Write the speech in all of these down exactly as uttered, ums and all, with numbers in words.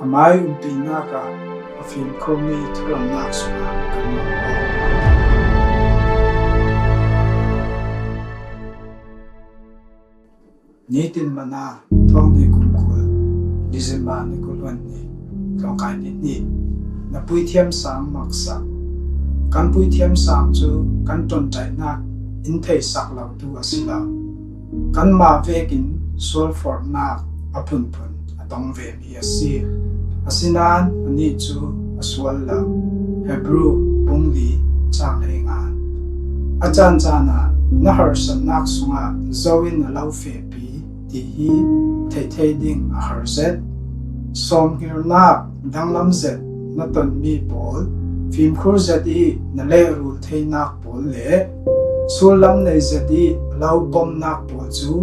Ama ii umpinak ah a fimkhurmi thuramnak sungah kan um. Nitin Manna, thawng hnih kum kul, December ni kul hnih, tlawngkai ni hnih. Na puithiam sang maksak. Kan puithiam sang cu kan ṭonṭaihnak in theihsak lotu a si lo. Kanmah vekin sualforhnak a phunphun a tong ve mi a si. Asinain anih cu a sual lo. Hebru bung li cang hleinga. A caancaan ah na harsatnak sungah zo in a lo fehpi ti hi theih thei ding a har zet. Sawmhngirnak danglam zet na tonmi pawl fimkhur zet ih na lehrul theinak pawl le sullam nei zet ih lo bomnak pawl cu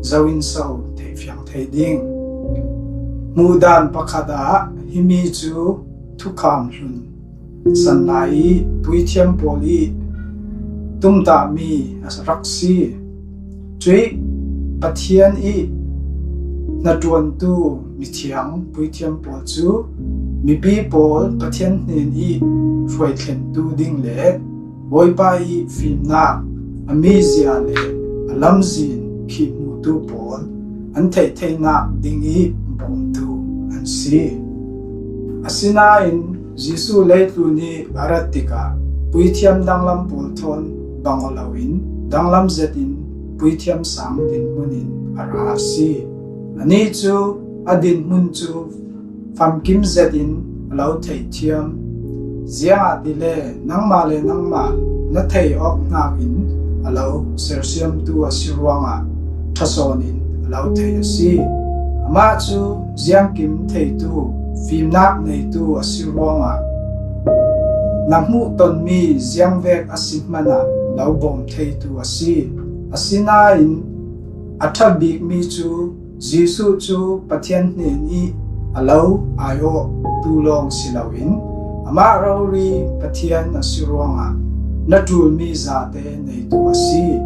zo in so theihfiang thei ding. Hmuhdan pakhat ah himi cu thukham hlun san lai ih puithiam pawl ih tumtahmi a rak si. Cuih Pathian ih hnaṭuantu mithiang puithiam pawl cu mipi pawl Pathian hnen ih hruaithlentu ding le Bawipa ih fimnak a mizia le a lamzin khihhmutu pawl an theih theinak dingih bawmtu an si. Asinain Jesuh leitlun ih a rat tikah puithiam danglam pawl thawn bang aw loin danglam zetin puithiam sang dinhmun in a ra a si. Anih cu a dinhmun cu famkim zetin a lo theihthiam. Ziangahtile nangmah le nangmah na theih awk hnakin a lo sersiamtu a si ruangah ṭhasawn in a lo thei a si. Amah cu ziangkim theitu, fimnak neitu a si ruangah na hmuh tonmi ziangvek a si hmanah lo bawm theitu a si. Asinain a ṭha bikmi cu Jesuh cu Pathian hnen ih a lo aiawhtu lawng si loin amah rori Pathian a si ruangah na ṭulmi zate neitu a si.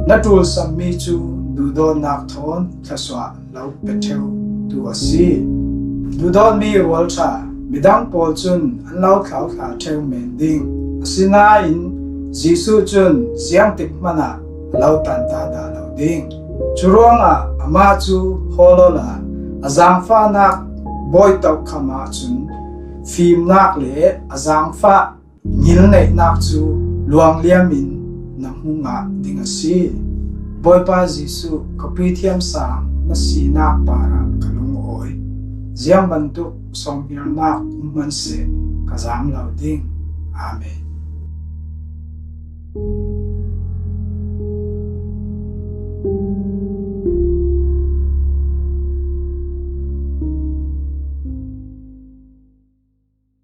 Na ṭulsammi cu duhdawtnak thawn thluasuah lo pe ṭheutu a si. Duhdawtmi rualṭha midang pawl cun an lo thlauthla ṭheu men ding. Asinain Jesuh cun ziangtik hmanah a lo tanta dah lo ding. Curuangah amah cu hawl awla a zaangfahnak bawi tohkham ahcun fimnak le a zaangfah ngilneihnak cu luangliam in na hmu ngah ding a si. Bawipa Jesuh, ka puithiam sang na sinak parah ka lungawi. Ziang bantuk sawmhngirnak um hmanseh ka zaam lo ding. Amen.